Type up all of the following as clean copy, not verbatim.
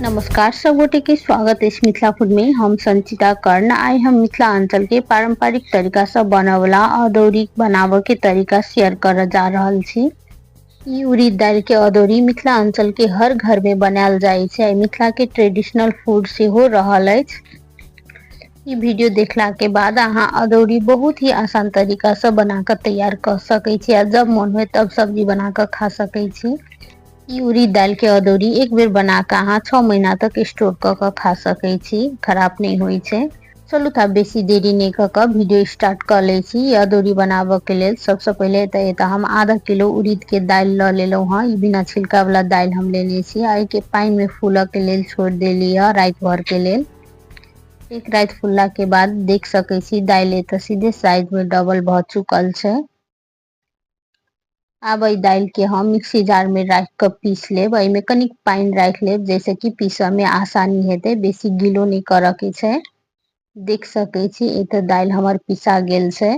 नमस्कार सब गोटे के स्वागत अछि मिथिला फूड में। हम संचिता कर्ण। आइ हम मिथिला अंचल के पारंपरिक तरीका से बनवला अदौरी बनाबऽ के तरीका शेयर करऽ जा रहल छी। ई उड़ीद दालि के अदौरी मिथिला अंचल के हर घर में बनायल जाइ छै। मिथिला के ट्रेडिशनल फूड सेहो रहल अछि। ई वीडियो देखला के बाद अहाँ अदौरी बहुत ही आसान तरीका से बना कऽ तैयार कऽ सकै छी आ जब मन होय तब सब्जी बना कऽ खा सकै छी। ई उड़ीद दालि के अदौरी एक बेर बना कऽ अहाँ 6 महीना तक स्टोर कऽ कऽ खा सकै छी, खराब नहि होइ छै। चलू तऽ आब बेसी देरी नहि कऽ कऽ वीडियो स्टार्ट कऽ लै छी। ई अदौरी बनाबऽ के लेल सबसँ पहिले तऽ एतऽ हम आधा किलो उड़ीद के दालि लऽ लेलहुँ हँ। ई बिना छिलका वाला दालि हम लेने छी आ एहिके पानि मे फूलऽ के लेल छोड़ि देली हँ राति भर के लेल। एक राति फुलला के बाद देख सकै छी दालि एतऽ सीधे साइज मे डबल भऽ चुकल छै। आब एहि दालि के हम मिक्सी जार में राखि कऽ पीस लेब। एहिमे कनिक पानि राखि लेब जाहिसँ कि पीसऽ मे आसानी हेतै, बेसी गीलो नहि करऽ के छै। देख सकै छी एतऽ दालि हमर पिसा गेल छै,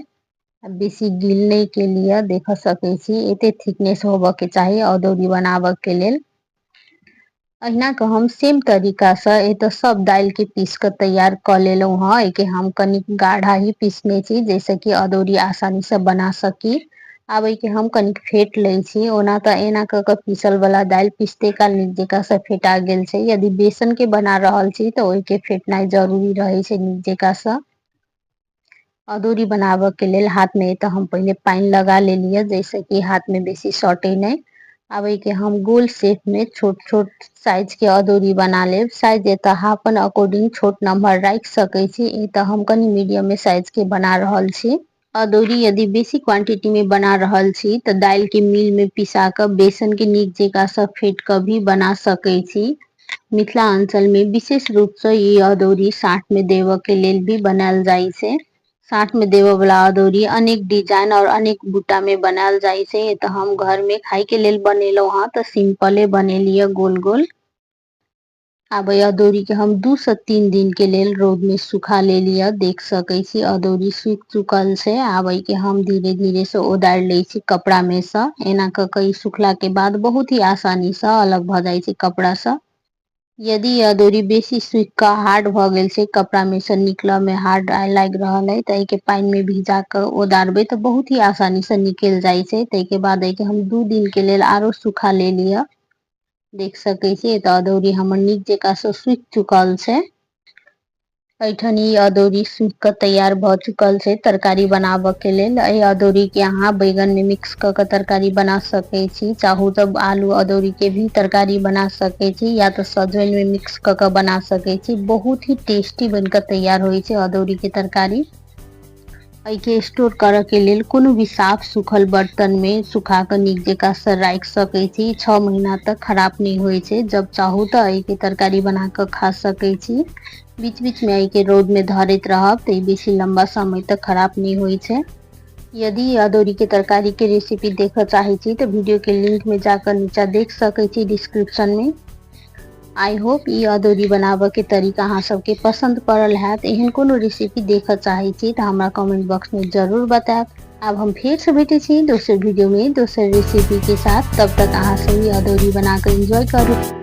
बेसी गील नहि केलियै। देख सकै छी एते थिकनेस होबऽ के चाही अदौरी बनाबऽ के लेल। अहिना के हम सेम तरीका से एतऽ सब दालि के पीस कऽ तैयार कऽ लेलहुँ हँ। एहिके हम कनिक गाढ़ा ही पीसने छी जाहिसँ कि अदौरी आसानी से बना सकी। आब एहिके हम कनिक फेट लै छी। ओना तऽ एना कऽ कऽ पीसल वाला दालि पीसते काल नीक जकाँ से फेटा गेल छै। यदि बेसन के बना रहल छी तऽ ओहिके फेटनाइ जरूरी रहै छै नीक जकाँ सँ। अदौरी बनाबऽ के लेल हाथ में एतऽ हम पहिले पानि लगा लेलियै जाहिसँ कि हाथ में बेसी सटे नहि। आब एहिके हम गोल शेप में छोट छोट साइज के अदौरी बना लेब। साइज एतऽ अहाँ अपन अकॉर्डिंग छोट नम्बर राखि सकै छी। एतऽ हम कनि मीडियम में साइज के बना रहल छी। अदौरी यदि बेसी क्वांटिटी में बना रहल छी तऽ दालि के मिल में पिसा कऽ बेसन के नीक जकाँ सँ फेट कऽ भी बना सकै छी। मिथिला अंचल में विशेष रूप से ई अदौरी साँठ में देबऽ के लेल भी बनायल जाइ छै। साँठ में देबऽ वाला अदौरी अनेक डिजाइन और अनेक बूटा में बनायल जाइ छै। तऽ हम घर में खाय के लेल बनेलहुँ हँ तऽ सिम्पले बनेलियै गोल गोल। आब एहि अदौरी के हम 2 से 3 दिन के लेल रौद में सुखा लेलियै। देख सकै छी अदौरी सूखि चुकल छै। आब एहि के हम धीरे धीरे से ओदारि लै छी कपड़ा में सँ। एना कऽ कऽ ई सुखला के बाद बहुत ही आसानी से अलग भऽ जाइ छै कपड़ा सँ। यदि अदौरी बेसी सूखि कऽ हार्ड भऽ गेल छै, कपड़ा में सँ निकलऽ में हार्ड लागि रहल अइ, तऽ एहिके पानि में भिजा कऽ ओदारबै तऽ बहुत ही आसानी से निकलि जाइ छै। ताहिके बाद एहिके हम 2 दिन के लेल आरो सुखा लेलियै। देख सकै छी एतऽ अदौरी हमर नीक जकाँ सँ सूखि चुकल छै। एहिठाम ई अदौरी सूखि कऽ तैयार भऽ चुकल छै तरकारी बनाबऽ के लेल। एहि अदौरी के अहाँ बैगन में मिक्स कऽ कऽ तरकारी बना सकै छी। चाहू तऽ आलू अदौरी के भी तरकारी बना सकै छी या तऽ सजमनि में मिक्स कऽ कऽ बना सकै छी। बहुत ही टेस्टी बनि कऽ तैयार होइ छै अदौरी के तरकारी। एहिके स्टोर करऽ के लेल कोनो भी साफ सुखल बर्तन में सुखा कऽ नीक जकाँ सँ राखि सकै छी। 6 महीना तक खराब नहि होइ छै। जब चाहू तऽ एहिके तरकारी बना कऽ खा सकै छी। बीच बीच में एहिके रौद में धरैत रहब तऽ ई बेसी लम्बा समय तक खराब नहि होइ छै। यदि अदौरी के तरकारी के रेसिपी देखऽ चाहै छी तऽ वीडियो के लिंक में जाकऽ नीचा देख सकै छी डिस्क्रिप्शन में। I hope ई अदौरी बनाबऽ के तरीका अहाँ सबके पसंद पड़ल हैत। एहन कोनो रेसिपी देखऽ चाहै छी तऽ हमरा कमेंट बॉक्स में जरूर बतायब। आब हम फेर से भेटै छी दोसर वीडियो में दोसर रेसिपी के साथ। तब तक अहाँ सब ई अदौरी बना कऽ एंजॉय करू।